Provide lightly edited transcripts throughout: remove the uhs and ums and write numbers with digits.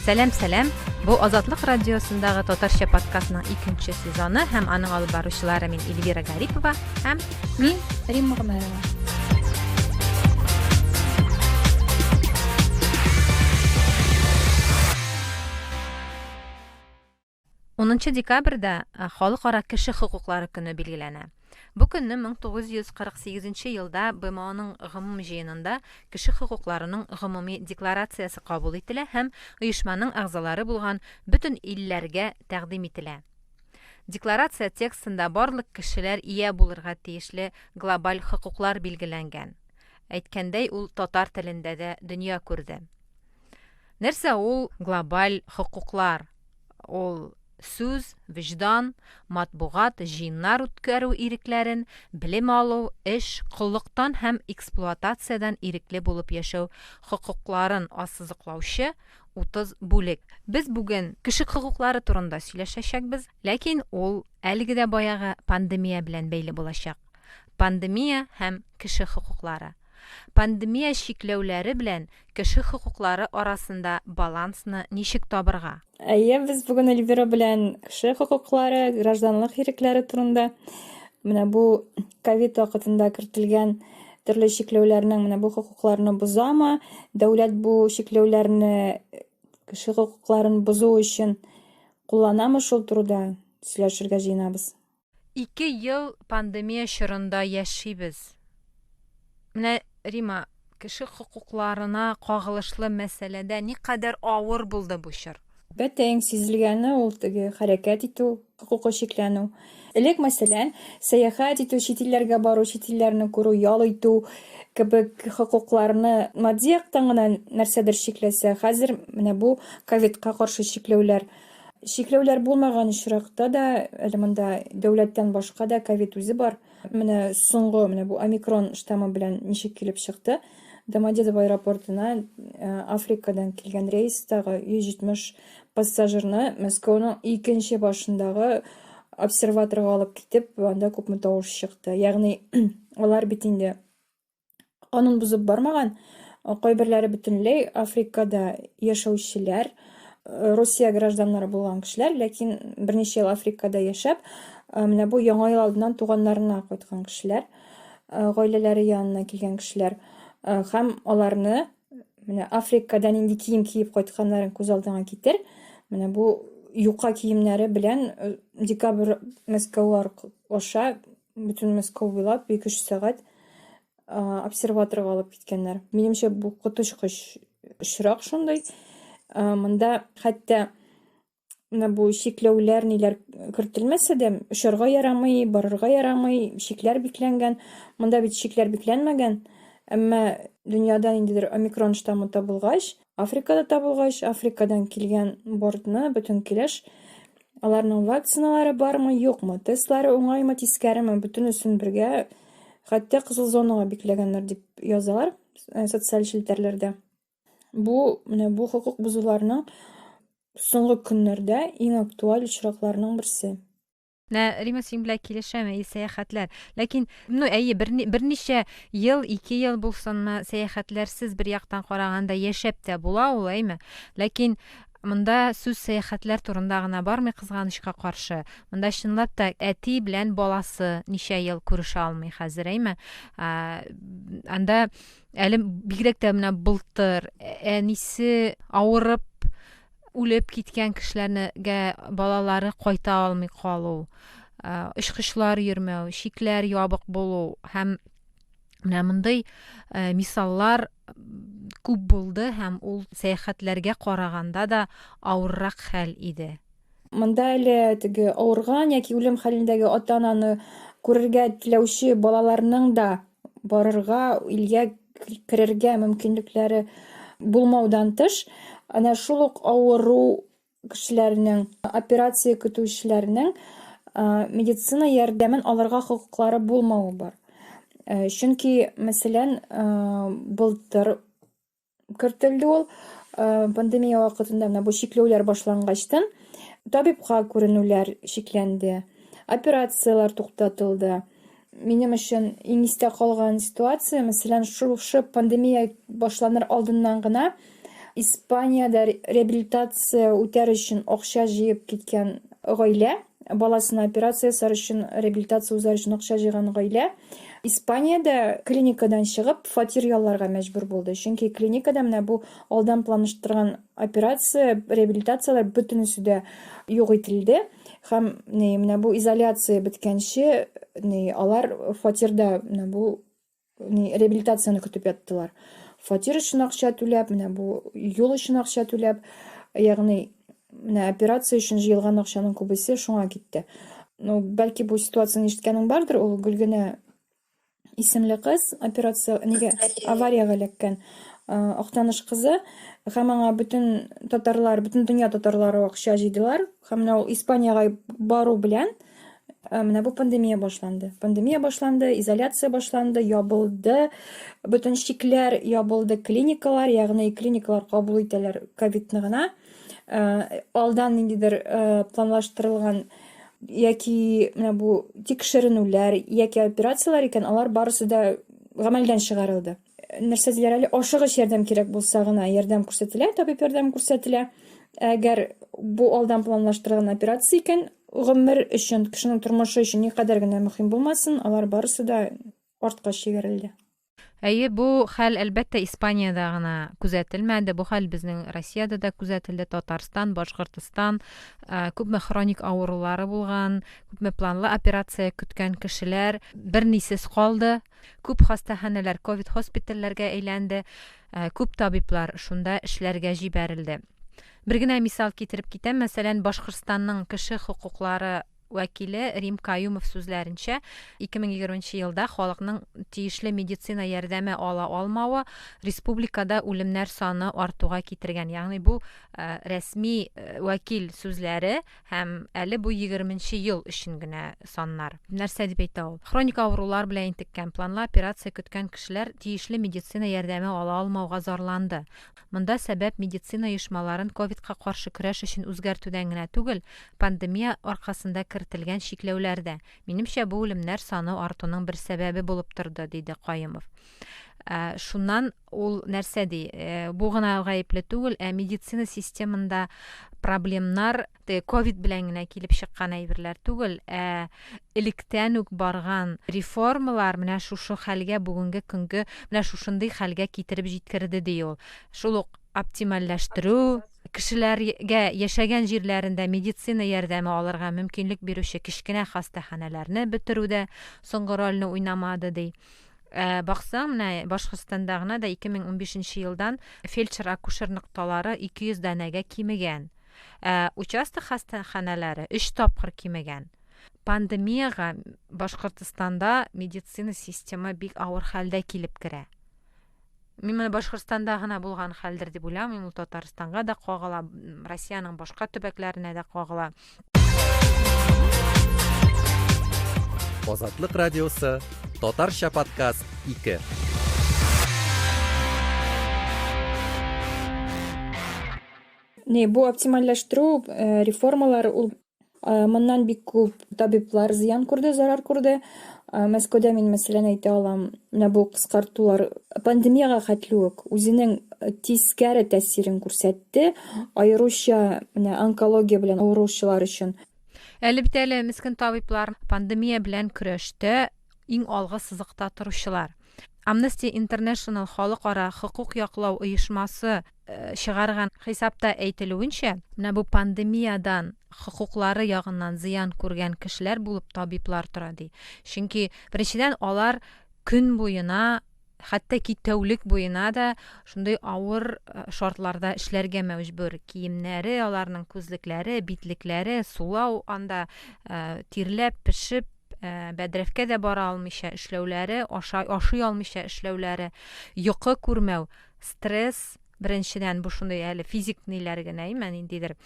Сәлам, сәлам. Бу Азатлык радиосындагы татарча подкастның икенче сезоны һәм аның алып баручылары мин Эльвира Гарипова һәм мин Римма Гомәрова. Унынчы декабрьдә Халыкара кеше хокуклары көне билгеләнә. Бу көнне 1948 елда БМОның гомум җыенында Кеше хокукларының гомуми декларациясе кабул ителә һәм оешманың әгъзалары булган бөтен илләргә тәкъдим ителә. Декларация текстында барлык кешеләр ия булырга тиешле глобаль хокуклар билгеләнгән. Әйткәндәй, ул татар телендә дә дөнья күрде. Нәрсә ул глобаль хокуклар? Ул сүз, вөҗдан, матбугат, җыеннар үткәрү ирекләрен, белем алу, эш, коллыктан һәм эксплуатациядән ирекле булып яшәү хокукларын ассызыклаучы 30 бүлек. Без бүген кеше хокуклары турында сөйләшәчәкбез, ләкин ул әлеге дә баягы пандемия белән бәйле булачак. Пандемия һәм кеше хокуклары. Пандемия чикләүләре белән кеше хокуклары арасында балансны ничек табырга? Әйе, без бүген Эльвира белән кеше хокуклары, гражданлык ирекләре турында, менә бу ковид вакытында кертелгән төрле чикләүләрнең менә бу хокукларны бозамы, дәүләт бу чикләүләрне кеше хокукларын бозу өчен кулланамы, шул турыда сөйләшергә җыенабыз. Ике ел пандемия чорында яшибез. Менә, Рима, кеше хокукларына кагылышлы мәсьәләдә никадәр авыр булды бу чор? Әлбәттә, иң сизелгәне ул теге хәрәкәт итү хокукы чикләнү. Элек, мәсәлән, сәяхәт итү, чит илләргә бару, чит илләрне күрү, ял итү кебек хокукларны матди яктан гына нәрсәдер чикләсә, хәзер менә бу ковидка каршы чикләүләр. Чикләүләр булмаган очракта да, әле монда дәүләттән башка да ковид үзе бар. Менә соңгы, менә бу омикрон штаммы белән ничек килеп чыкты. Домодедово аэропортына э, Африкадан килгән рейстагы 170 пассажирны Мәскәүнең икенче башындагы обсерваторга алып китеп, анда күпме тавыш чыкты. Ягъни алар бит инде канун бозып бармаган, кайберләре бөтенләй Африкада яшәүчеләр, Русия гражданнары булган кешеләр, ләкин берничә ел Африкада яшәп, менә бу яңа ел алдыннан туганнарына кайткан кешеләр, гаиләләре янына килгән кешеләр һәм аларны менә Африкада нинди кием киеп кайтканнарын күз алдыңа китер. Менә бу юка киемнәре белән декабрь Мәскәү аша бөтен Мәскәү буйлап 2-3 сәгать обсерваторга алып киткәннәр. Минемчә, бу коточкыч очрак шундый. Монда хәтта менә бу чикләүләр ниләр кертелмәсә дә, очарга ярамый, барырга ярамый, чикләр бикләнгән. Монда бит чикләр бикләнмәгән. Әмма дөньяда ниндидер омикрон штаммы табылгач, Африкада табылгач, Африкадан килгән бортны бөтен килеш аларның вакциналары бармы, юкмы, тестлары уңаймы, тискәреме, бөтенесен бергә хәтта кызыл зонага бикләгәннәр дип язалар э, социаль челтәрләрдә. Бу менә бу хокук бозуларның соңгы көннәрдә иң актуаль очракларының берсе. Менә Рима синең белән килешәм, әйе, сәяхәтләр. Ләкин, ну, әйе, бер, берничә ел, ике ел булсынмы, сәяхәтләрсез бер яктан караганда яшәп тә була ул, әйме? Ләкин монда сүз сәяхәтләр турында гына бармый, кызганычка каршы. Монда чынлап та әти белән баласы ничә ел күрешә алмый хәзер, әйме? Анда әле бигрәк тә менә былтыр әнисе авырып Үлеп киткән кешеләргә балалары кайта алмый калу, очкычлар йөрмәү, чикләр ябык булу һәм менә мондый мисаллар күп булды һәм ул сәяхәтләргә караганда да авыррак хәл иде. Монда әле теге авырган яки үлем хәлендәге ата-ананы күрергә теләүче балаларның да барырга, илгә керергә мөмкинлекләре булмаудан тыш, әнә шул ук авыру кешеләрнең, операция көтүчеләрнең медицина ярдәмен алырга хокуклары булмавы бар. Э, чөнки, мәсәлән, былтыр кертелде ул. Э, пандемия вакытында менә бу чикләүләр башлангачтын табибка күренүләр чикләнде, операцияләр туктатылды. Минем өчен иң истә калган ситуация, мәсәлән, шушы пандемия башланыр алдыннан гына Испаниядә реабилитация үтәр өчен акча җыеп киткән гаилә, баласына операция ясар өчен, реабилитация узар өчен акча җыйган гаилә Испаниядә клиникадан чыгып, фатир ялларга мәҗбүр булды. Чөнки клиникада менә бу алдан планлаштырган операция, реабилитацияләр бөтенесе дә юк ителде. Һәм ни, менә бу изоляция беткәнче, ни, алар фатирда менә бу ни, реабилитацияне көтеп яттылар. Фатир өчен акча түләп, менә бу юл өчен акча түләп, ягъни менә операция өчен җыелган акчаның күбесе шуңа китте. Ну, бәлки бу ситуацияне ишеткәнең бардыр, ул Гөлгенә исемле кыз операция нигә авариягә эләккән Актаныш кызы һәм аңа бөтен татарлар, бөтен дөнья татарлары акча җыйдылар. Һәм менә ул Испаниягә бару белән менә бу пандемия башланды. Пандемия башланды, изоляция башланды, ябылды бөтен чикләр, ябылды клиникалар, ягъни клиникалар кабул итәләр ковидны гына. Алдан ниндидер планлаштырылган яки менә бу тикшеренүләр яки операцияләр икән, алар барысы да гамәлдән чыгарылды. Нәрсә диләр әле, ашыгыч ярдәм кирәк булса гына ярдәм күрсәтелә, табиб ярдәм күрсәтелә. Әгәр бу алдан планлаштырылган операция икән, гомер өчен, кешенең тормышы өчен никадәр генә мөһим булмасын, алар барысы да артка чигерелде. Әйе, бу хәл, әлбәттә, Испаниядә гына күзәтелмәде. Бу хәл безнең Россиядә дә күзәтелде. Татарстан, Башкортстан, күпме хроник авырулары булган, күпме планлы операция көткән кешеләр бернисез калды. Күп хастаханәләр ковид хоспитальләргә әйләнде, күп табиблар шунда эшләргә җибәрелде. Бер генә мисал китереп китәм, мәсәлән, Башкортстанның кеше хокуклары вәкиле Рим Каюмов сүзләренчә, 2020 нче елда халыкның тиешле медицина ярдәме ала алмавы республикада үлемнәр саны артуга китергән. Ягъни бу рәсми вәкил сүзләре һәм әле бу 20 нче ел өчен генә саннар. Нәрсә дип әйтә ул? Хроник авырулар белән интеккән, планлы операция көткән кешеләр тиешле медицина ярдәме ала алмауга зарланды. Монда сәбәп медицина оешмаларын ковидка каршы көрәш өчен үзгәртүдән генә түгел, пандемия аркасында кертелгән чикләүләр дә. Минемчә, бу үлемнәр саны артуның бер сәбәбе булып торды, диде Каюмов. Ә, шуннан ул нәрсә ди? Э, бу гына гаепле түгел, ә медицина системында проблемнар теге ковид белән генә килеп чыккан әйберләр түгел, ә электән үк барган реформалар менә шушы хәлгә бүгенге көнге менә шушындый хәлгә китереп җиткерде ди ул. Шул ук оптимальләштерү, кешеләргә яшәгән җирләрендә медицина ярдәме алырга мөмкинлек бирүче кечкенә хастаханәләрне бетерү дә соңгы рольне уйнамады ди. Ә, баксаң, менә Башкортстанда гына да 2015 елдан фельдшер-акушер нокталары 200 данәгә кимегән. Ә участок хастаханәләре өч тапкыр кимегән. Пандемиягә Башкортстанда медицина системы бик авыр хәлдә килеп керә. Мин моны Башкортстанда гына булган хәлдер дип уйламыйм, ул Татарстанга да кагыла, Россиянең башка төбәкләренә дә кагыла. Азатлык радиосы, татарча подкаст 2. Не, бу оптимальләштерү, э, реформалар ул э, моннан бик күп табиблар зыян күрде, зарар күрде. Э, Мәскәүдә мин мәсәлән әйтә алам, менә бу кыскартулар пандемиягә хәтле үк үзенең тискәре тәэсирен күрсәтте, аеруча менә онкология белән авыручылар өчен. Әле бит әле мескен табиблар пандемия белән көрәштә иң алгы сызыкта торучылар. Amnesty International халыкара хокук яклау оешмасы э, чыгарган хисапта әйтелүенчә, менә бу пандемиядан хокуклары ягыннан зыян күргән кешеләр булып табиблар тора ди. Чөнки беренчедән алар көн буена хәтта ки тәүлек буена да шундый авыр э, шартларда эшләргә мәҗбүр. Киемнәре, аларның күзлекләре, битлекләре, сулау анда э, тирләп, пешеп, Э, бәдрәфкә дә бара алмыйча эшләүләре, аша, ашый алмыйча эшләүләре, йокы күрмәү, стресс, беренчедән бу шундый әле физик ниләр генә, имә ниндидер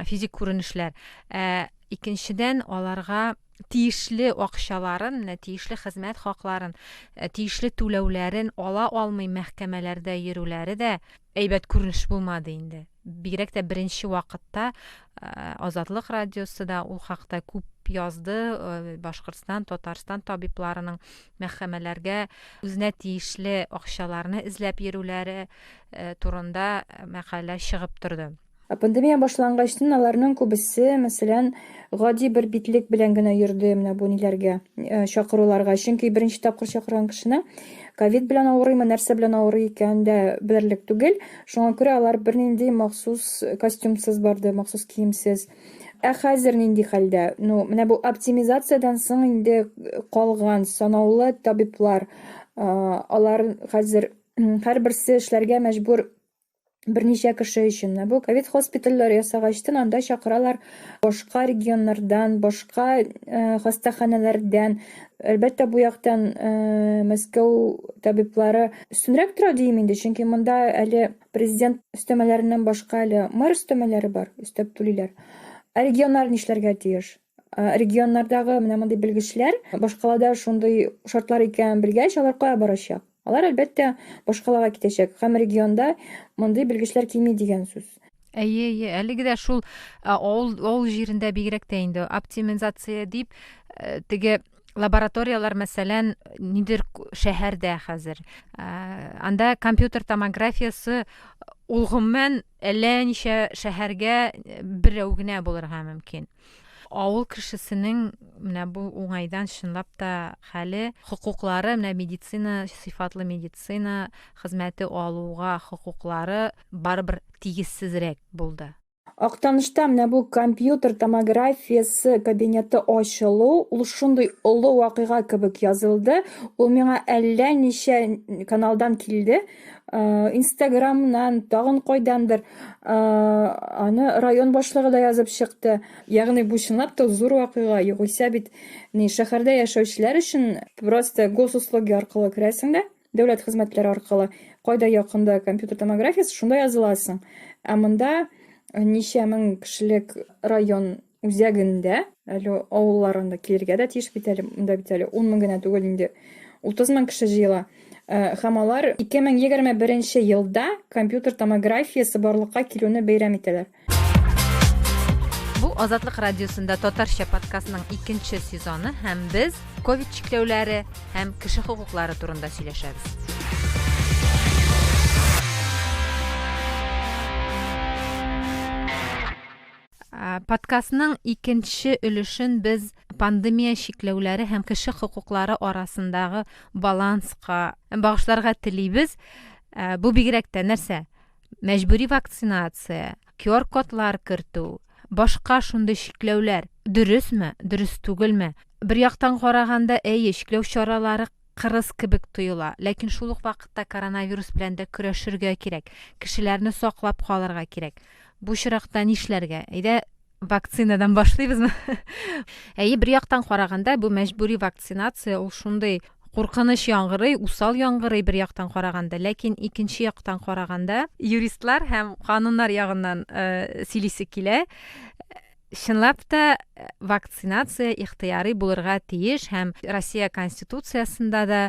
физик күренешләр. Ә Икенчедән, аларга тиешле акчаларын, менә тиешле хезмәт хакларын, э, тиешле түләүләрен ала алмый мәхкәмәләрдә йөрүләре дә әйбәт күренеш булмады инде. Бигрәк тә беренче вакытта э, Азатлык радиосы да ул хакта күп язды. Э, Башкортстан, Татарстан табибларының мәхкәмәләргә үзенә тиешле акчаларны эзләп йөрүләре э, турында мәкалә чыгып торды. Ә пандемия башлангачтын аларның күбесе, мәсәлән, гади бер битлек белән генә йөрде менә бу ниләргә, э, чакыруларга. Чөнки беренче тапкыр чакырган кешене ковид белән авырыймы, нәрсә белән авырый икәнен дә белерлек түгел. Шуңа күрә алар бернинди махсус костюмсыз барды, махсус киемсез. Ә хәзер нинди хәлдә? Ну, менә бу оптимизациядән соң инде калган санаулы табиблар, э, алар хәзер һәрберсе эшләргә мәҗбүр берничә кеше өчен. Менә бу ковид госпитальләр ясагачтын анда чакыралар башка регионнардан, башка э, хастаханәләрдән. Әлбәттә, бу яктан э, Мәскәү табиблары өстенрәк тора дием инде, чөнки монда әле президент өстәмәләреннән башка әле мэр өстәмәләре бар, өстәп түлиләр. Ә регионнар нишләргә тиеш? Э, регионнардагы менә мондый белгечләр башкалада шундый шартлар икәнен белгәч, алар кая барачак? Алар, әлбәттә, башкалага китәчәк һәм регионда мондый белгечләр кими дигән сүз. Әйе, әйе, әлеге дә шул авыл авыл җирендә бигрәк тә инде оптимизация дип теге лабораторияләр, мәсәлән, нидер шәһәрдә хәзер. Анда компьютер томографиясе ул гомумән әллә ничә шәһәргә берәү генә булырга мөмкин. Авыл кешесенең менә бу уңайдан чынлап та хәле, хокуклары, менә медицина, сыйфатлы медицина хезмәте алуга хокуклары барыбер тигезсезрәк булды. Актанышта менә бу компьютер томографиясе кабинеты ачылу, ул шундый олы вакыйга кебек язылды. Ул миңа әллә ничә каналдан килде. Э, Инстаграмнан, тагын кайдандыр. Э, аны район башлыгы да язып чыкты. Ягъни бу чынлап та зур вакыйга. Югыйсә бит ни шәһәрдә яшәүчеләр өчен просто госуслуги аркылы керәсең дә, дәүләт хезмәтләре аркылы, кайда якында компьютер томографиясе, шунда языласың. Ә монда ничә мең кешелек район үзәгендә, әле авылларында килергә дә тиеш бит әле, монда бит әле 10 мең генә түгел инде, 30 мең кеше җыела. Э, һәм алар 2021 елда компьютер томографиясе барлыкка килүне бәйрәм итәләр. Бу Азатлык радиосында татарча подкастның икенче сезоны һәм без ковид чикләүләре һәм кеше хокуклары турында сөйләшәбез. Подкастның икенче өлешен без пандемия чикләүләре һәм кеше хокуклары арасындагы баланска багышларга телибез. Бу бигрәк тә нәрсә? Мәҗбүри вакцинация, QR-кодлар кертү, башка шундый чикләүләр дөресме, дөрес түгелме? Бер яктан караганда, әйе, чикләү чаралары кырыс кебек тоела, ләкин шул ук вакытта коронавирус белән дә көрәшергә кирәк, кешеләрне саклап калырга кирәк. Бу очракта нишләргә? Әйдә, вакцинадан башлыйбызмы? Әйе, бер яктан караганда, бу мәҗбүри вакцинация ул шундый куркыныч яңгырый, усал яңгырый бер яктан караганда, ләкин икенче яктан караганда, юристлар һәм кануннар ягыннан э, сөйлисе килә. Чынлап та вакцинация ихтыярый булырга тиеш һәм Россия Конституциясендә дә,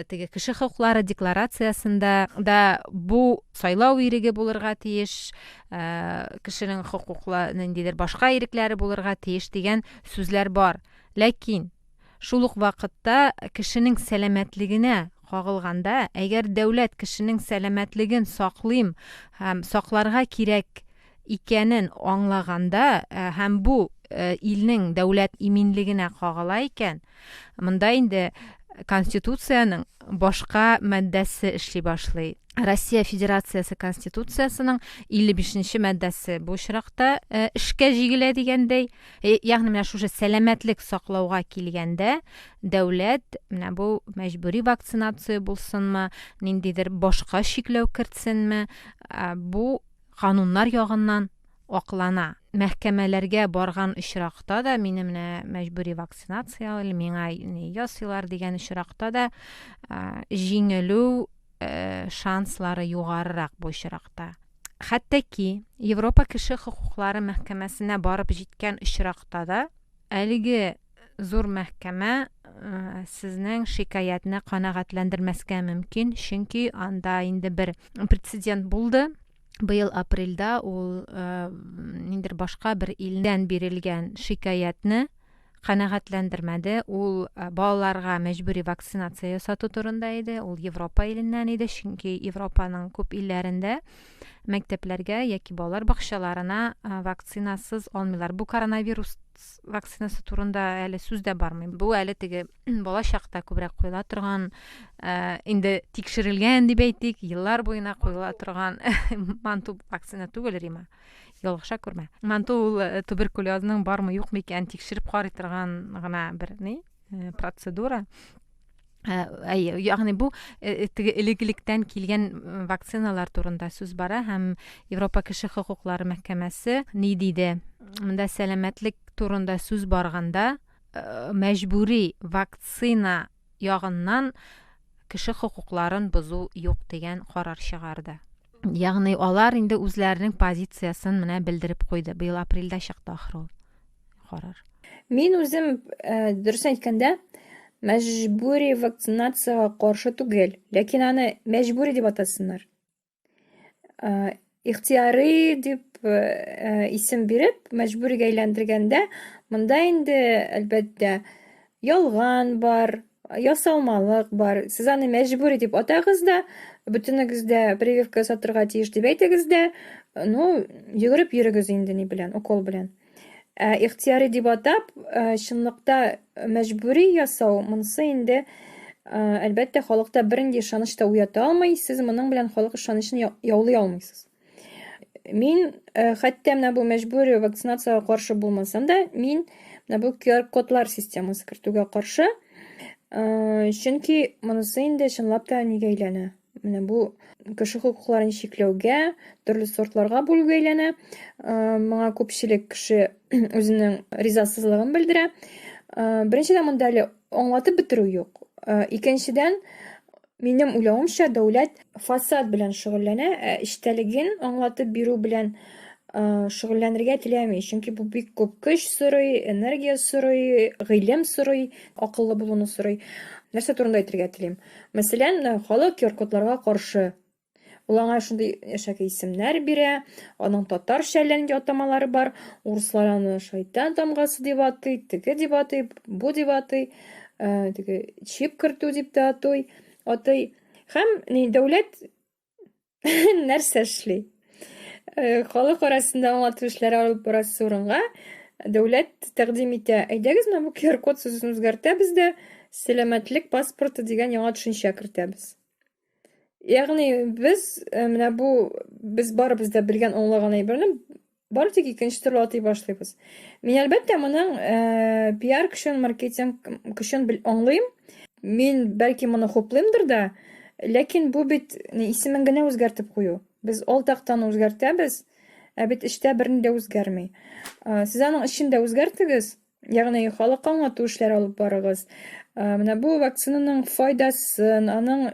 теге кеше хокуклары декларациясендә дә бу сайлау иреге булырга тиеш, кешенең хокуклы ниндидер башка ирекләре булырга тиеш дигән сүзләр бар. Ләкин шул ук вакытта кешенең сәламәтлегенә кагылганда, әгәр дәүләт кешенең сәламәтлеген саклыйм һәм сакларга кирәк икәнен аңлаганда һәм бу илнең дәүләт иминлегенә кагыла икән, монда инде Конституциянең башка маддәсе эшли башлый. Россия Федерациясе Конституциясенең 55 нче маддәсе бу очракта эшкә җигелә дигәндәй. Ягъни менә шушы сәламәтлек саклауга килгәндә дәүләт менә бу мәҗбүри вакцинация булсынмы, ниндидер башка чикләү кертсенме, бу кануннар ягыннан аклана. Мәхкәмәләргә барган очракта да, мине менә мәҗбүри вакцинация миңа ясыйлар дигән очракта да җиңелү шанслары югарырак бу очракта. Хәтта ки Европа кеше хокуклары мәхкәмәсенә барып җиткән очракта да, әлеге зур мәхкәмә сезнең шикаятьне канәгатьләндермәскә мөмкин, чөнки анда инде бер прецедент булды. Быел апрельдә ул ниндидер башка бер илдән бирелгән шикаятьне канәгатьләндермәде. Ул балаларга мәҗбүри вакцинация ясату турында иде. Ул Европа иленнән иде, чөнки Европаның күп илләрендә мәктәпләргә яки балалар бакчаларына вакцинасыз алмыйлар. Бу коронавирус вакцинасы турында әле сүз дә бармый. Бу әле теге бала чакта күбрәк куела торган, инде тикшерелгән дип әйтик, еллар буена куела торган манту вакцина түгел, Рима. Ялгыша күрмә. Манту ул туберкулезның бармы юкмы икәнен тикшереп карый торган гына бер ни процедура. Әйе, ягъни бу теге элек-электән килгән вакциналар турында сүз бара һәм Европа кеше хокуклары мәхкәмәсе ни диде? Монда сәламәтлек турында сүз барганда мәҗбүри вакцина ягыннан кеше хокукларын бозу юк дигән карар чыгарды. Ягъни алар инде үзләренең позициясен менә белдереп куйды. Быел апрельдә чыкты ахры ул карар. Мин үзем, дөресен әйткәндә, мәҗбүри вакцинациягә каршы түгел, ләкин аны мәҗбүри дип атасыннар. Ихтыярый дип исем биреп, мәҗбүригә әйләндергәндә, монда инде, әлбәттә, ялган бар, ясалмалык бар. Сез аны мәҗбүри дип атагыз да, бөтенегез дә прививка ясатырга тиеш дип әйтегез дә, ну, йөгереп йөрегез инде ни белән, укол белән. Ә ихтыяри дип атап, чынлыкта мәҗбүри ясау, монысы инде, әлбәттә, халыкта бернинди ышаныч та уята алмый, сез моның белән халык ышанычын яулый алмыйсыз. Мин хәтта менә бу мәҗбүри вакцинациягә каршы булмасам да, мин менә бу QR-кодлар системасы кертүгә каршы. Чөнки монысы инде чынлап та нигә әйләнә? Менә бу кеше хокукларын чикләүгә, төрле сортларга бүлүгә әйләнә. Моңа күпчелек кеше үзенең ризасызлыгын белдерә. Беренчедән, монда әле аңлатып бетерү юк. Икенчедән, минем уйлавымча, дәүләт фасад белән шөгыльләнә, ә эчтәлеген аңлатып бирү белән шөгыльләнергә теләми. Чөнки бу бик күп көч сорый, энергия сорый, гыйлем сорый, акыллы булуны сорый. Нәрсә турында әйтергә телим? Мәсәлән, халык QR-кодларга каршы. Ул аңа шундый әшәке исемнәр бирә, аның татарча әллә нинди атамалары бар, урыслар аны шайтан тамгасы дип атый, теге дип атый, бу дип атый, теге чип кертү дип тә атый, атый. Һәм ни, дәүләт нәрсә эшли? Халык арасында аңлату эшләре алып барасы урынга дәүләт тәкъдим итә. Әйдәгез, менә бу QR-код сүзен үзгәртәбез дә, сәламәтлек паспорты дигән яңа төшенчә кертәбез. Ягъни без менә бу без барыбыз да белгән, аңлаган әйберне бары тик икенче төрле атый башлыйбыз. Мин әлбәттә моның пиар көчен, маркетинг көчен аңлыйм. Мин бәлки моны хуплыймдыр да, ләкин бу бит исемен генә үзгәртеп кую. Без ал тактаны үзгәртәбез, ә бит эчтә берни дә үзгәрми. Сез аның эчен дә үзгәртегез, ягъни халыкка аңлату эшләре алып барыгыз. Менә бу вакцинаның файдасын, аның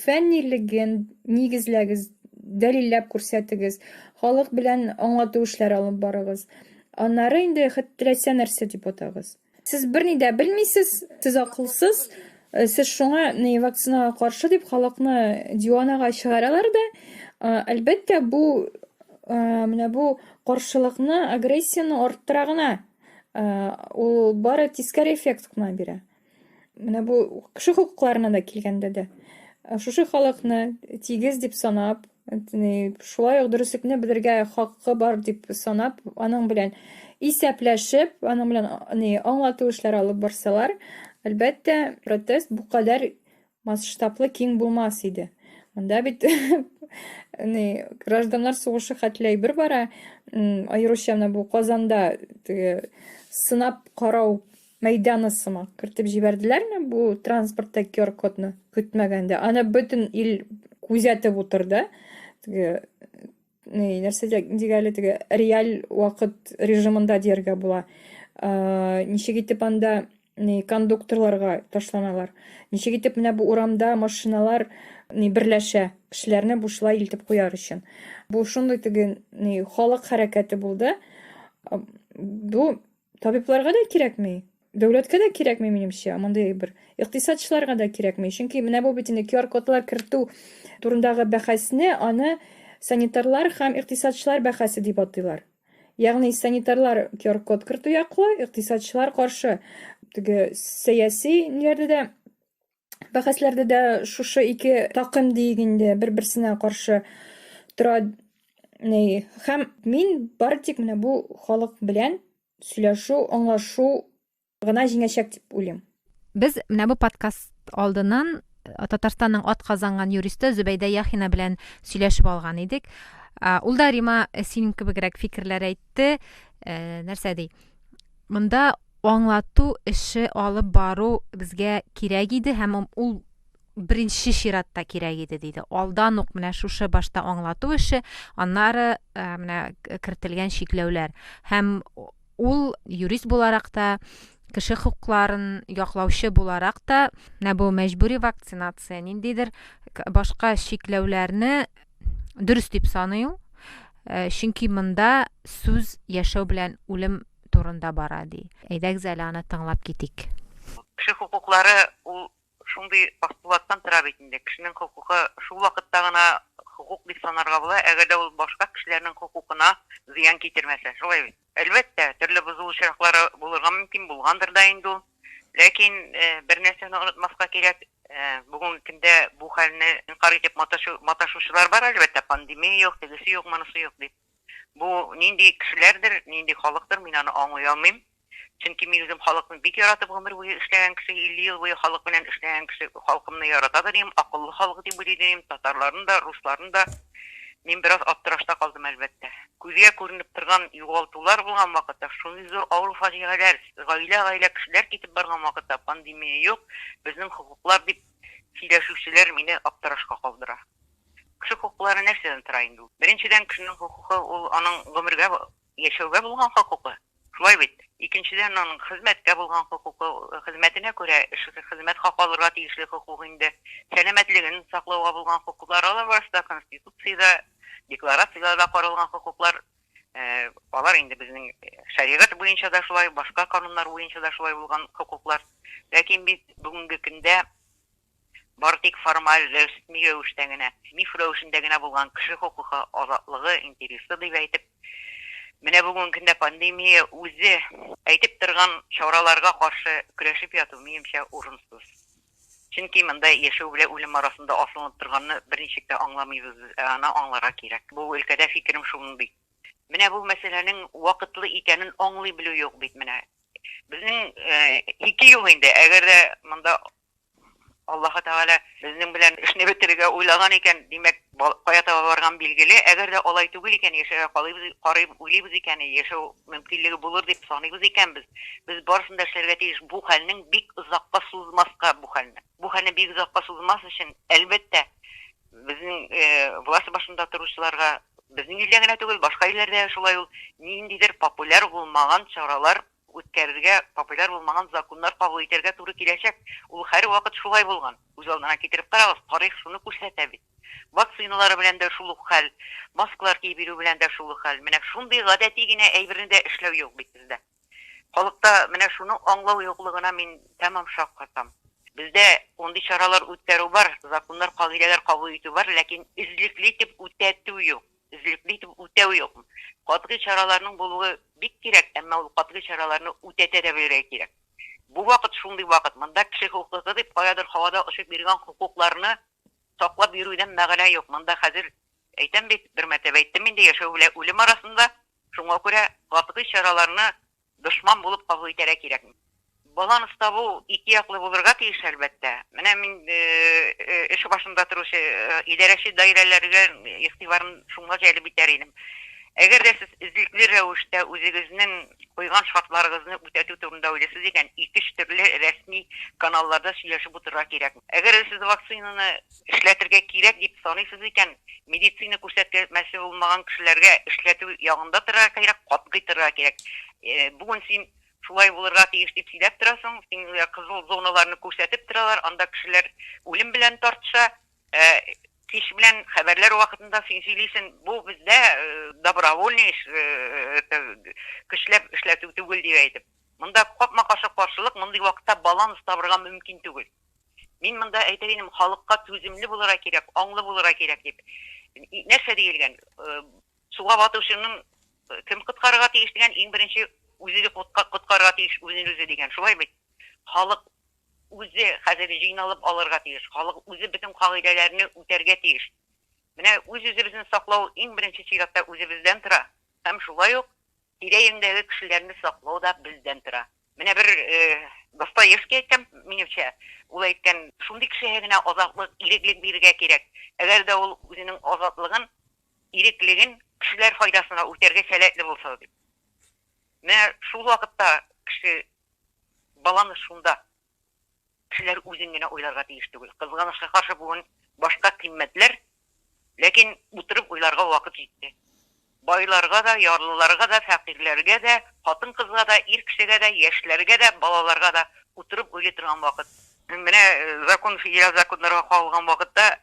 фәннилеген нигезләгез, дәлилләп күрсәтегез, халык белән аңлату эшләре алып барыгыз. Аннары инде хәтта теләсә нәрсә дип атагыз. Сез берни дә белмисез, сез акылсыз, сез шуңа ни вакцинага каршы дип халыкны диванага чыгаралар да. Әлбәттә, бу менә бу каршылыкны, агрессияне арттыра гына. Ул бары тискәре эффект кына бирә. Менә бу кеше хокукларына да килгәндә дә. Шушы халыкны тигез дип санап, шулай ук дөреслекне белергә хакы бар дип санап, аның белән исәпләшеп, аның белән ни аңлату эшләре алып барсалар, әлбәттә, протест бу кадәр масштаблы киң булмас иде. Монда бит ни гражданнар сугышы хәтле әйбер бара. Аеруча менә бу Казанда теге сынап карау мәйданы сымак кертеп җибәрделәрме бу транспортта QR-кодны көтмәгәндә. Аны бөтен ил күзәтеп утырды. Теге ни нәрсә дигәле теге реаль вакыт режимында дияргә була. Ничек итеп анда ни кондукторларга ташланалар. Ничек итеп менә бу урамда машиналар ни берләшә, кешеләрне бушлай илтеп куяр өчен. Бу шундый теге ни халык хәрәкәте булды. Бу табибларга да кирәкми, дәүләткә дә кирәкми, минемчә, мондый әйбер. Икътисадчыларга да кирәкми. Чөнки менә бу бит инде QR-кодлар кертү турындагы бәхәсне аны санитарлар һәм икътисадчылар бәхәсе дип атыйлар. Ягъни санитарлар QR-код кертү яклы, икътисадчылар каршы. Теге сәяси ниләрдә дә бәхәсләрдә дә шушы ике такым диек инде бер-берсенә каршы тора. Ни, һәм мин бары тик менә бу халык белән сөйләшү, аңлашу гына җиңәчәк дип уйлыйм. Без менә бу подкаст алдыннан Татарстанның атказанган юристы Зөбәйдә Яхина белән сөйләшеп алган идек. Ул да Рима синең кебегрәк фикерләр әйтте. Нәрсә ди? Монда аңлату эше алып бару безгә кирәк иде һәм ул беренче чиратта кирәк иде диде. Алдан ук менә шушы башта аңлату эше, аннары менә кертелгән чикләүләр. Һәм ул юрист буларак та, кеше хокукларын яклаучы буларак та, менә бу мәҗбүри вакцинация, ниндидер башка чикләүләрне дөрес дип саный ул. Чөнки монда сүз яшәү белән үлем турында бара ди. Әйдәгез әле аны тыңлап китик. Кеше хокуклары ул шундый постулаттан тора бит инде. Кешенең хокукы шул вакытта гына хокук дип санарга була, әгәр дә ул башка кешеләрнең хокукына зыян китермәсә. Шулай бит? Әлбәттә, төрле бозылу очраклары булырга мөмкин, булгандыр да инде ул. Ләкин бер нәрсәне онытмаска кирәк, бүгенге көндә бу хәлне инкарь итеп маташучылар бар, әлбәттә, пандемия юк, тегесе юк, монысы юк дип. Бу нинди кешеләрдер, нинди халыктыр, мин аны аңлый алмыйм. Чөнки мин үзем халыкны бик яратып гомер буе эшләгән кеше, 50 ел буе халык белән эшләгән кеше, халкымны яратадыр идем, акыллы халык дип уйлый идем, татарларны да, русларны да. Мин бераз аптырашта калдым, әлбәттә. Күзгә күренеп торган югалтулар булган вакытта, шундый зур авыр фаҗигаләр, гаилә-гаилә кешеләр китеп барган вакытта, пандемия юк, безнең хокуклар дип сөйләшүчеләр мине аптырашка калдыра. Кеше хокуклары нәрсәдән тора инде ул? Беренчедән, кешенең хокукы ул аның гомергә яшәүгә булган хокукы. Шулай бит? Икенчедән, аның хезмәткә булган хокукы, хезмәтенә күрә эш, хезмәт хакы алырга тиешле хокук инде. Сәламәтлеген саклауга булган хокуклар, алар барысы да Конституциядә, декларацияләрдә каралган хокуклар. Алар инде безнең шәригать буенча да шулай, башка кануннар буенча да шулай булган хокуклар. Ләкин бит бүгенге көндә Бары тик формаль, рәсми рәвештә генә, миф рәвешендә генә булган кеше хокукы, азатлыгы, интересы дип әйтеп, менә бүгенге көндә пандемия үзе әйтеп торган чараларга каршы көрәшеп яту, минемчә, урынсыз. Чөнки монда яшәү белән үлем арасында асылынып торганны берничек тә аңламыйбыз без, ә аны аңларга кирәк. Бу өлкәдә фикерем шундый. Менә бу мәсьәләнең вакытлы икәнен аңлый белү юк бит менә. Безнең ике юл инде, әгәр дә монда Аллаһы Тәгалә безнең белән эшне бетерергә уйлаган икән, димәк, кая таба барган билгеле. Әгәр дә алай түгел икән, яшәргә калыйбыз, карыйбыз, уйлыйбыз икән, яшәү мөмкинлеге булыр дип саныйбыз икән без, без барысын да эшләргә тиеш бу хәлнең бик озакка сузмаска бу хәлне. Бу хәлне бик озакка сузмас өчен, әлбәттә, безнең власть башында торучыларга, безнең илдә генә түгел, башка илләрдә дә шулай ул, ниндидер популяр булмаган чаралар үткәрергә, популяр булмаган законнар кабул итәргә туры киләчәк. Ул һәрвакыт шулай булган. Күз алдына китереп карагыз, тарих шуны күрсәтә бит. Вакциналары белән дә шул ук хәл, маскалар киеп йөрү белән дә шул ук хәл. Менә шундый гадәти генә әйберне дә эшләү юк бит бездә. Халыкта менә шуны аңлау юклыгына мин тәмам шаккатам. Бездә мондый чаралар үткәрү бар, законнар, кагыйдәләр кабул итү бар, ләкин эзлекле итеп үтәтү юк. Эзлекле итеп үтәү юк. Катгый чараларның булуы бик кирәк, әмма ул катгый чараларны үтәтә дә белергә кирәк. Бу вакыт шундый вакыт, монда кеше хокукы дип каядыр һавада очып йөргән хокукларны саклап йөрүдән мәгънә юк. Монда хәзер, әйтәм бит, бер мәртәбә әйттем инде, яшәү белән үлем арасында, шуңа күрә катгый чараларны Дошман булып кабул итәргә кирәкми. Баланс табу ике яклы булырга тиеш, әлбәттә. Менә мин эш башында торучы идарәче даирәләргә игътибарын шуңа җәлеп итәр идем. Әгәр дә сез эзлекле рәвештә үзегезнең куйган шартларыгызны үтәтү турында уйлыйсыз икән, ике-өч төрле рәсми каналларда сөйләшеп утырырга кирәкми. Әгәр дә сез вакцинаны Эшләтергә кирәк дип саныйсыз икән, медицина күрсәтмәсе булмаган кешеләргә эшләтү ягында торырга кирәк, катгый торырга кирәк. Бүген син шулай булырга тиеш дип сөйләп торасың, син кызыл зоналарны күрсәтеп торалар, анда кешеләр үлем белән тартыша. Ә кич белән хәбәрләр вакытында син сөйлисең, бу бездә добровольный эш, көчләп эшләтү түгел дип әйтеп. Монда капма-каршы каршылык, мондый вакытта баланс табырга мөмкин түгел. Мин монда әйтер идем, халыкка түземле булырга кирәк, аңлы булырга кирәк дип. Нәрсә диелгән? Суга батучының кем коткарырга тиеш дигән, иң беренче үзе коткарырга тиеш үзен үзе дигән. Шулай бит? Халык үзе хәзер җыйналып алырга тиеш. Халык үзе бөтен кагыйдәләрне үтәргә тиеш. Менә үз-үзебезне саклау иң беренче чиратта үзебездән тора. Һәм шулай ук тирә-юньдәге кешеләрне саклау да бездән тора. Менә бер Достоевский әйткән, минемчә, ул әйткән, шундый кешегә генә азатлык, иреклек бирергә кирәк. Әгәр дә ул үзенең азатлыгын, иреклеген кешеләр файдасына үтәргә сәләтле булса дип. Менә шул вакытта кеше баланс шунда. Кешеләр үзен генә уйларга тиеш түгел. Кызганычка каршы, бүген башка кыйммәтләр, ләкин утырып уйларга вакыт җитте. Байларга да, ярлыларга да, фәкыйрьләргә дә, хатын-кызга да, ир кешегә дә, яшьләргә дә, балаларга да утырып уйлый торган вакыт. Менә закон, федераль законнарга кагылган вакытта,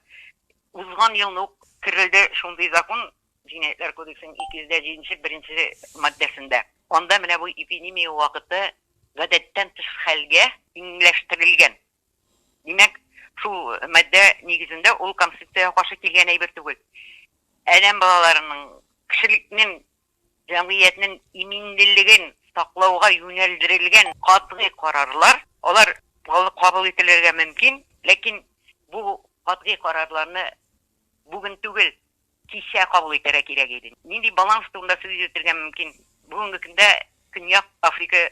узган елны ук керелде шундый закон, Җинаятьләр кодексының 207 нче беренче маддәсендә. Анда менә бу эпидемия вакыты гадәттән тыш хәлгә тиңләштерелгән. Димәк, шул маддә нигезендә ул Конституциягә каршы килгән әйбер түгел. Адәм балаларының, кешелекнең, җәмгыятьнең иминлелеген саклауга юнәлдерелгән катгый карарлар, алар кабул ителергә мөмкин, ләкин бу катгый карарларны бүген түгел, кичә кабул итәргә кирәк иде. Нинди баланс турында сүз йөртергә мөмкин? Бүгенге көндә Көньяк Африка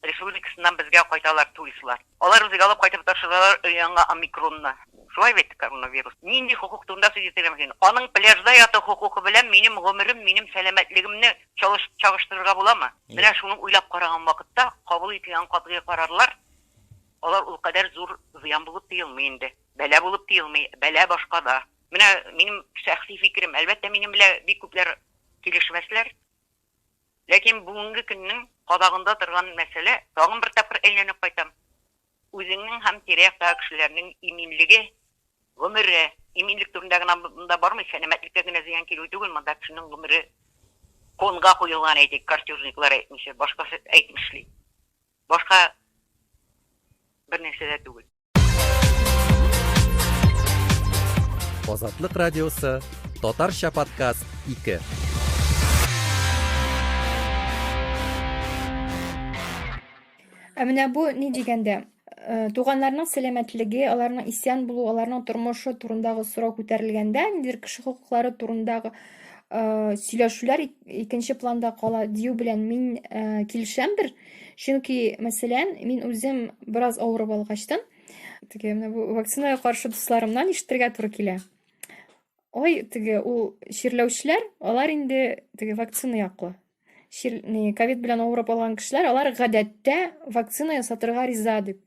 Республикасыннан безгә кайталар туристлар. Алар безгә алып кайтып ташыдылар өр-яңа омикронны. Шулай бит, коронавирус. Нинди хокук турында сүз йөртергә мөмкин? Аның пляжда яту хокукы белән минем гомерем, минем сәламәтлегемне чагыштырырга буламы? Менә шуны уйлап караган вакытта кабул ителгән катгый карарлар, алар ул кадәр зур зыян булып тоелмый инде. Бәла булып тоелмый, бәла башкада. Менә минем шәхси фикерем. Әлбәттә, минем белән бик күпләр килешмәсләр. Ләкин бүгенге көннең кадагында торган мәсьәлә, тагын бер тапкыр әйләнеп кайтам, үзеңнең һәм тирә-яктагы кешеләрнең иминлеге, гомере, иминлек турында гына монда бармый, сәламәтлеккә генә зыян килү түгел, монда кешенең гомере конга куелган, әйтик, картежниклар әйтмешли, башкасы әйтмешли. Башка бернәрсә дә түгел. Азатлык радиосы, татарча подкаст 2. Ә менә бу ни дигәндә, э, туганнарның сәламәтлеге, аларның исән булу, аларның тормышы турындагы сорау күтәрелгәндә, ниндидер кеше хокуклары турындагы э, сөйләшүләр икенче планда кала дию белән мин э, килешәмдер. Чөнки, мәсәлән, мин үзем бераз авырып алгачтын, теге менә бу вакцинага каршы дусларымнан ишетергә туры килә. Ой, теге ул чирләүчеләр, алар инде теге вакцина яклы. Чир, не, ковид белән авырып алган кешеләр, алар гадәттә вакцина ясатырга риза дип.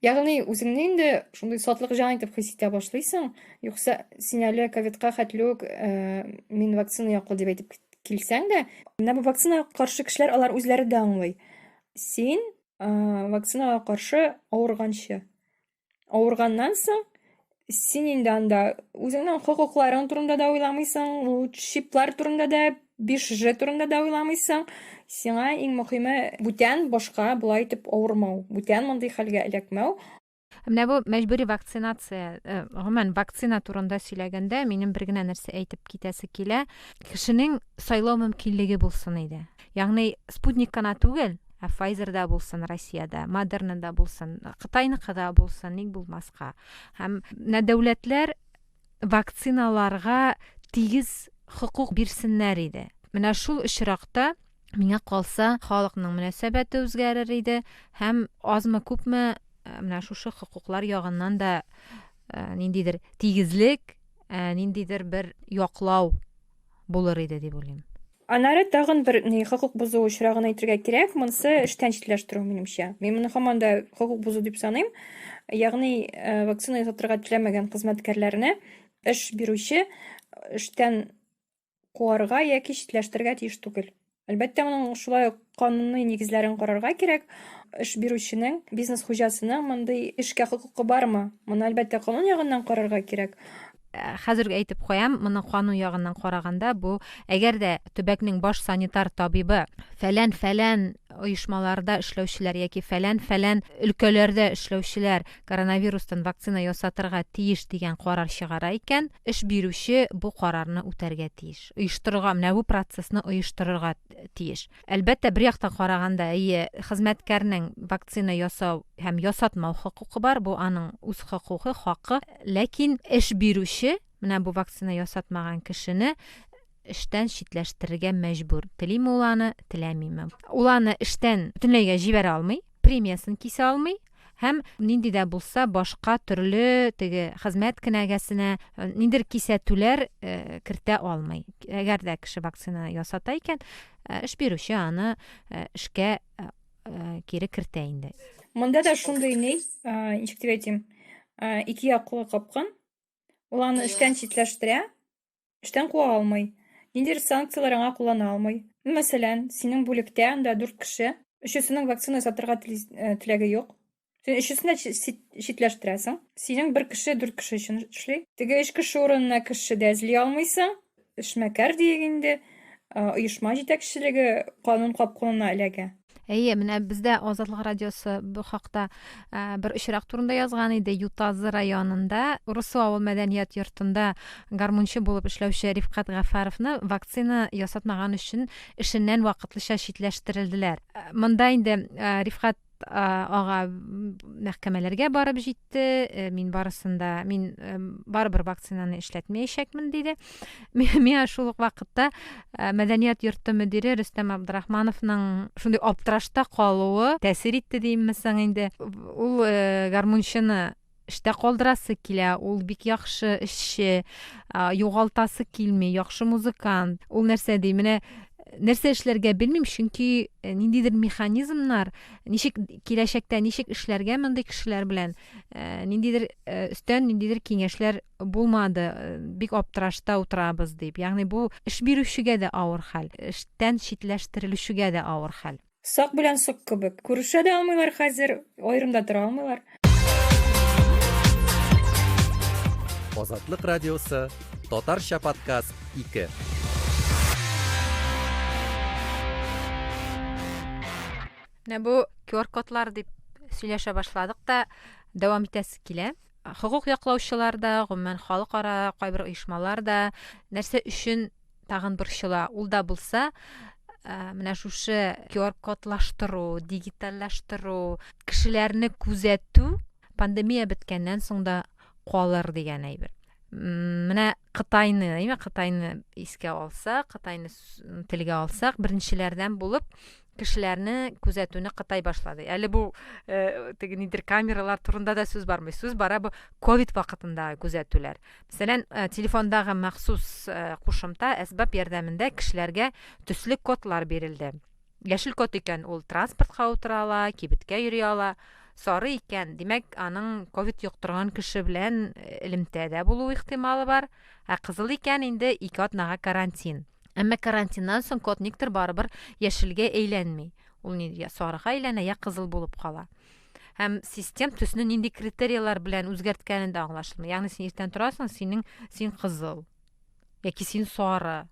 Ягъни үзеңне инде шундый сатлык җан итеп хис итә башлыйсың, юкса син әле ковидка хәтле үк э, мин вакцина яклы дип әйтеп килсәң дә, менә бу вакцинага каршы кешеләр алар үзләре дә аңлый. Син э, вакцинага каршы авырганчы. Авырганнан соң син инде анда үзеңнең хокукларың турында да уйламыйсың, ул чиплар турында да, 5G турында да уйламыйсың. Сиңа иң мөһиме бүтән башка болай итеп авырмау, бүтән мондый хәлгә эләкмәү. Менә бу мәҗбүри вакцинация, э, гомумән вакцина турында сөйләгәндә, минем бер генә нәрсә әйтеп китәсе килә. Кешенең сайлау мөмкинлеге булсын иде. Ягъни Спутник кына түгел, ә Pfizer да булсын Россиядә, Moderna да булсын, Кытайныкы да булсын, ник булмаска. Һәм менә дәүләтләр вакциналарга тигез хокук бирсеннәр иде. Менә шул очракта миңа калса, халыкның мөнәсәбәте үзгәрер иде һәм азмы-күпме э, менә шушы хокуклар ягыннан да э, ниндидер тигезлек, э, ниндидер бер яклау булыр иде дип уйлыйм. Аннары тагын бер ни хокук бозу очрагын әйтергә кирәк. Монысы эштән читләштерү, минемчә. Мин моны һаман да хокук бозу дип саныйм. Ягъни вакцина ясатырга теләмәгән хезмәткәрләрне эш бирүче эштән куарга яки читләштерергә тиеш түгел. Әлбәттә, моның шулай ук кануни нигезләрен карарга кирәк. Эш бирүченең, бизнес хуҗасының мондый эшкә хокукы бармы? Моны, әлбәттә, канун ягыннан карарга кирәк. Хәзер үк әйтеп куям, моны канун ягыннан караганда, бу әгәр дә төбәкнең баш санитар табибы фәлән-фәлән оешмаларда эшләүчеләр яки фәлән-фәлән өлкәләрдә эшләүчеләр коронавирустан вакцина ясатырга тиеш дигән карар чыгара икән, эш бирүче бу карарны үтәргә тиеш. Оештырырга, менә бу процессны оештырырга тиеш. Әлбәттә, бер яктан караганда, әйе, хезмәткәрнең вакцина ясау һәм ясатмау хокукы бар, бу аның үз хокукы, хакы. Ләкин эш бирүче менә бу вакцина ясатмаган кешене эштән читләштерергә мәҗбүр. Телиме ул аны, теләмиме. Ул аны эштән бөтенләйгә җибәрә алмый, премиясен кисә алмый һәм нинди дә булса башка төрле теге хезмәт кенәгәсенә ниндидер кисәтүләр кертә алмый. Әгәр дә кеше вакцина ясата икән, эш бирүче аны эшкә кире кертә инде. Монда да шундый ни, ничек дип әйтим, ике яклы капкын. Ул аны эштән читләштерә, эштән куа алмый. Ниндидер санкцияләр аңа куллана алмый. Мәсәлән, синең бүлектә анда дүрт кеше, өчесенең вакцина сатырга теләге юк. Син өчесен дә читләштерәсең. Синең бер кеше дүрт кеше өчен эшли. Теге өч кеше урынына кеше дә эзли алмыйсың. Эшмәкәр диек инде, оешма җитәкчелеге канун капкынына эләгә. Әйе, менә бездә Азатлык радиосы бу хакта бер очрак турында язган иде. Ютазы районында Урыссу авыл мәдәният йортында гармунчы булып эшләүче Рифкать Гафаровны вакцина ясатмаган өчен эшеннән вакытлыча читләштерелделәр. Монда инде Рифкать ага мәхкәмәләргә барып җитте. Э, мин барысын да, мин э, барыбер вакцинаны эшләтмәячәкмен, диде. Миңа шул ук вакытта э, мәдәният йорты мөдире Рөстәм Абдрахмановның шундый аптырашта калуы тәэсир итте димме соң инде. Ул гармунчыны эштә калдырасы килә, ул бик яхшы эшче, югалтасы килми, яхшы музыкант. Ул нәрсә ди, менә нәрсә эшләргә белмим, чөнки э, ниндидер механизмнар, ничек киләчәктә ничек эшләргә мондый кешеләр белән, э, ниндидер э, өстән ниндидер киңәшләр булмады, бик аптырашта утырабыз дип. Ягъни бу эш бирүчегә дә авыр хәл, эштән читләштерелүчегә дә авыр хәл. Сак белән сок кебек. Күрешә дә алмыйлар хәзер, аерым да тора алмыйлар. Азатлык радиосы, татарча подкаст 2. Менә бу QR-кодлар дип сөйләшә башладык та, дәвам итәсе килә. Хокук яклаучылар да, гомумән халыкара кайбер оешмалар да нәрсә өчен тагын борчыла. Ул да булса, э, менә шушы QR-кодлаштыру, дигитальлаштыру, кешеләрне күзәтү пандемия беткәннән соң да калыр дигән әйбер. Менә Кытайны, әйме, Кытайны искә алсак, Кытайны телгә алсак, беренчеләрдән булып кешеләрне күзәтүне Кытай башлады. Әле бу э, теге нидер камералар турында да сүз бармый. Сүз бара бу ковид вакытындагы күзәтүләр. Мәсәлән, э, телефондагы махсус э, кушымта, әсбап ярдәмендә кешеләргә төсле кодлар бирелде. Яшел код икән, ул транспортка утыра ала, кибеткә йөри ала. Сары икән, димәк, аның ковид йоктырган кеше белән э, элемтәдә булу ихтималы бар. Ә кызыл икән, инде ике атнага карантин. Әмма карантиннан соң код никтер барыбер яшелгә әйләнми. Ул ни, я сарыга әйләнә, я кызыл булып кала. Һәм систем төсне нинди критерияләр белән үзгәрткәнен дә аңлашылмый. Ягъни син иртән торасың, синең син кызыл яки син сары.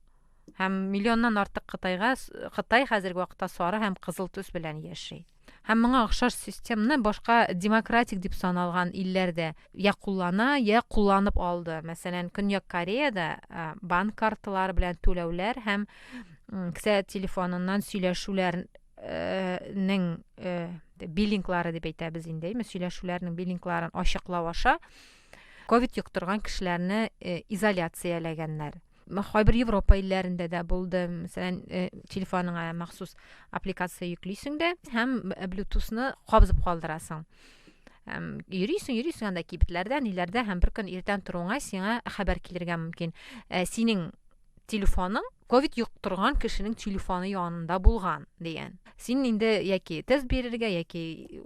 Һәм миллионнан артык Кытайга Кытай хәзерге вакытта сары һәм кызыл төс белән яши. Һәм моңа охшаш системны башка демократик дип саналган илләр дә я куллана, я кулланып алды. Мәсәлән, Көньяк Кореяда банк карталары белән түләүләр һәм кесә телефоныннан сөйләшүләр нең биллинглары дип әйтәбез инде, әйме, сөйләшүләрнең биллингларын ачыклау аша ковид йоктырган кешеләрне изоляцияләгәннәр. Кайбер Европа илләрендә дә булды. Мәсәлән, телефоныңа махсус аппликация йөклисең дә һәм Bluetooth-ны кабызып калдырасың. Һәм йөрисең, йөрисең анда кибетләрдә, ниләрдә һәм бер көн иртән торуыңа сиңа хәбәр килергә мөмкин. Синең телефоның ковид йоктырган кешенең телефоны янында булган дигән. Син инде яки тест бирергә, яки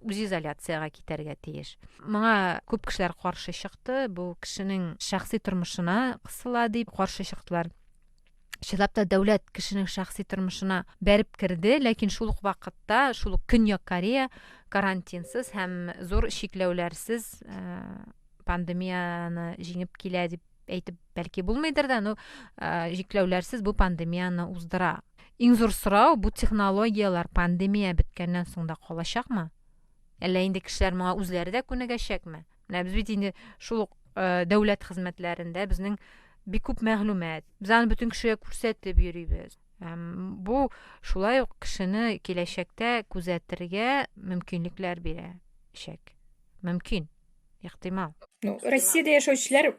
үзизоляциягә китәргә тиеш. Моңа күп кешеләр каршы чыкты. Бу кешенең шәхси тормышына кысыла дип каршы чыктылар. Чынлап та дәүләт кешенең шәхси тормышына бәреп керде, ләкин шул ук вакытта шул ук Көньяк Корея карантинсыз һәм зур чикләүләрсез э, пандемияне җиңеп килә дип әйтеп бәлки булмыйдыр да, но э, чикләүләрсез бу пандемияне уздыра. Иң зур сорау, бу технологияләр пандемия беткәннән соң да калачакмы? Әллә инде кешеләр моңа үзләре дә күнегәчәкме? Менә без бит инде шул ук э, дәүләт хезмәтләрендә безнең бик күп мәгълүмат. Без аны бөтен кешегә күрсәтеп йөрибез. Бу шулай ук кешене киләчәктә күзәтергә мөмкинлекләр бирәчәк. Мөмкин, ихтимал. Ну, Россиядә яшәүчеләр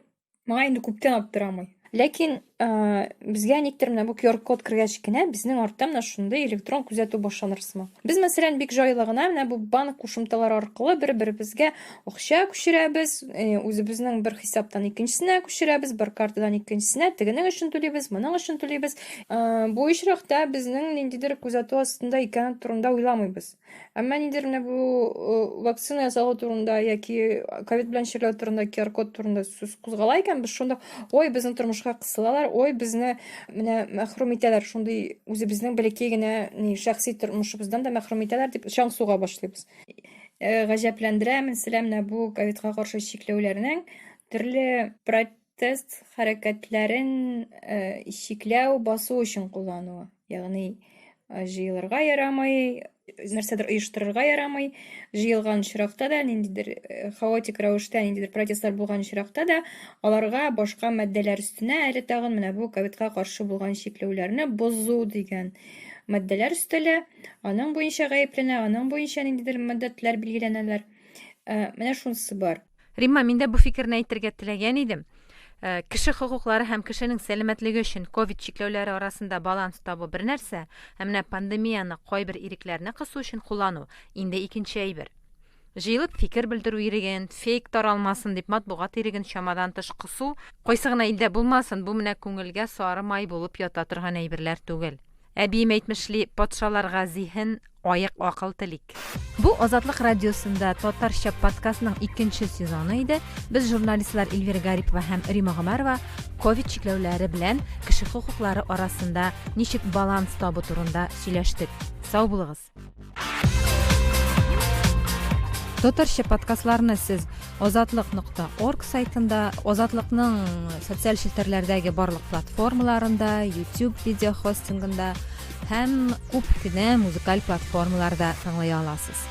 Моңа инде күптән аптырамый. Ләкин безгә никтер менә бу QR-код кергәч кенә безнең артта менә шундый электрон күзәтү башланыр сымак. Без, мәсәлән, бик җайлы гына менә бу банк кушымталары аркылы бер-беребезгә акча күчерәбез, үзебезнең бер хисаптан икенчесенә күчерәбез, бер картадан икенчесенә, тегенең өчен түлибез, моның өчен түлибез. Бу очракта безнең ниндидер күзәтү астында икәне турында уйламыйбыз. Әмма нидер менә бу э, вакцина ясалу турында яки ковид белән чирләү турында QR-код турында сүз кузгала икән, без шунда, ой, безнең тормышка кысылалар, ой, безне менә мәхрүм итәләр, шундый үзебезнең бәләкәй генә ни шәхси тормышыбыздан да мәхрүм итәләр дип чаң суга башлыйбыз. Э, гаҗәпләндерә, мәсәлән, менә бу ковидка каршы чикләүләрнең төрле протест хәрәкәтләрен э, чикләү, басу өчен куллануы. Ягъни э, җыелырга ярамый, нәрсәдер оештырырга ярамый. Җыелган очракта да, ниндидер э, хаотик рәвештә ниндидер протестлар булган очракта да, аларга башка маддәләр өстенә әле тагын менә бу ковидка каршы булган чикләүләрне бозу дигән маддәләр өстәлә. Аның буенча гаепләнә, аның буенча ниндидер мөддәтләр билгеләнәләр. Э, менә шунысы бар. Римма, мин дә бу фикерне әйтергә теләгән идем. Э, кеше хокуклары һәм кешенең сәламәтлеге өчен ковид чикләүләре арасында баланс табу бер нәрсә, ә менә пандемияне кайбер ирекләрне кысу өчен куллану инде икенче әйбер. Җыелып фикер белдерү иреген, фейк таралмасын дип матбугат иреген чамадан тыш кысу, кайсы гына илдә булмасын, бу менә күңелгә сары май булып ята торган әйберләр түгел. Әбием әйтмешли, патшаларга зиһен, аек акыл телик. Бу Азатлык радиосында татарча подкастның икенче сезоны иде. Без журналистлар Эльвира Гарипова һәм Рима Гомәрова ковид чикләүләре белән кеше хокуклары арасында ничек баланс табу турында сөйләштек. Сау булыгыз! Татарча подкастларны сез азатлык.орг сайтында, Азатлыкның социаль челтәрләрдәге барлык платформаларында, YouTube видеохостингында һәм күп кенә музыкаль платформаларда тыңлый аласыз.